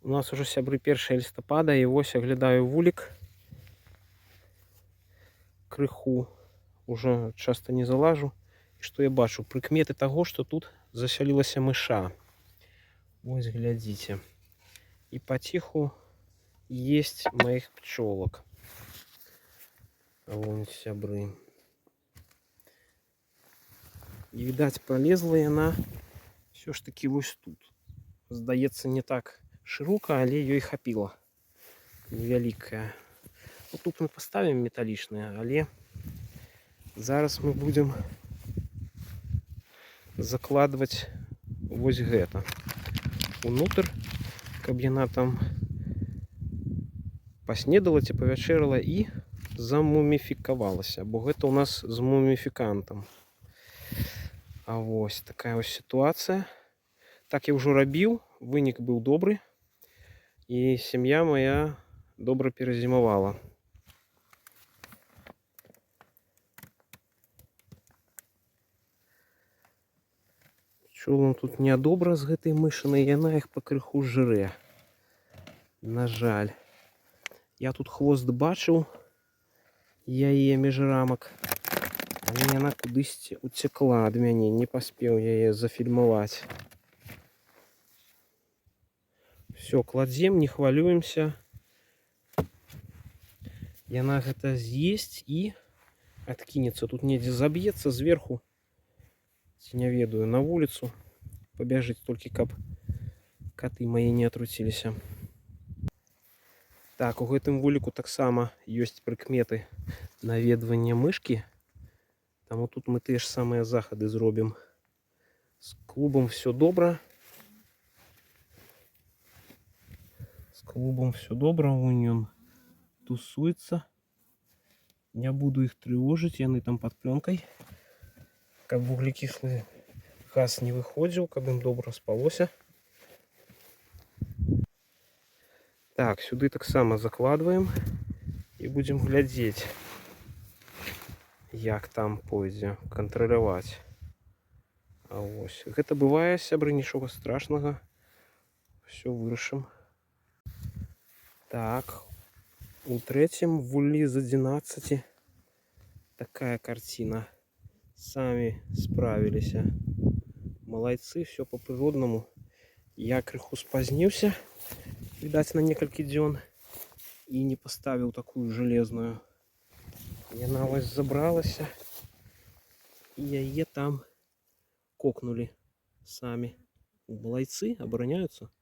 У нас ужо, сябры, 1 лістапада, і вось аглядаю вулік. Крыху ужо часта не залажу. І што я бачу? Прыкметы таго, што тут засялілася мыша. Вось глядзіце. І паціху есть маіх пчолак. Вон, сябры. І відаць, пролезла яна ўсё ж таки вось тут. Здаецца, не так шырока, але ёй хапіла. Невялікая. Ну, тут мы паставім металічныя, але зараз мы будзем закладваць вось гэта унутр, каб яна там паснедала ці павячэрала і замуміфікавалася, бо гэта ў нас з муміфікантам. А вось такая вось сітуацыя. Так я ўжо рабіў, вынік быў добры, і сям'я моя добра перазімавала. Пчолам тут нядобра з гэтай мышынай, яна іх пакрыху жрэ. На жаль. Я тут хвост бачыў яе між рамак, але яна кудысьці уцекла ад мяне, не паспеў яе зафільмаваць. Всё, кладзем, не хвалюемся. Яна гэта з'есць і адкінецца. Тут недзе заб'ецца зверху, ці не ведаю, на вуліцу пабяжыць, толькі каб каты мае не атруціліся. Так, у гэтым вуліку таксама ёсць прыкметы наведвання мышкі. Таму тут мы тыя ж самыя захады зробім. З клубам всё добра. З клубам всё добра, вунь ён тусуецца. Не буду іх трывожыць, яны там пад плёнкай. Каб вуглекіслы газ не выходзіў, каб ім добра спалося. Так, сюды таксама закладваем і будзем глядзець, як там пойдзе, кантраляваць. А вось гэта бывае, сябры, нічога страшнага. Всё вырашым. Так, у трэцім вуллі з 11 такая карціна. Самі справіліся. Малайцы, всё по-прыроднаму. Я крыху спазніўся, відаць, на некалькі дзён, і не паставіў такую железную. Яна вось забралася, і яе там кокнулі самі. Малайцы, абараняюцца.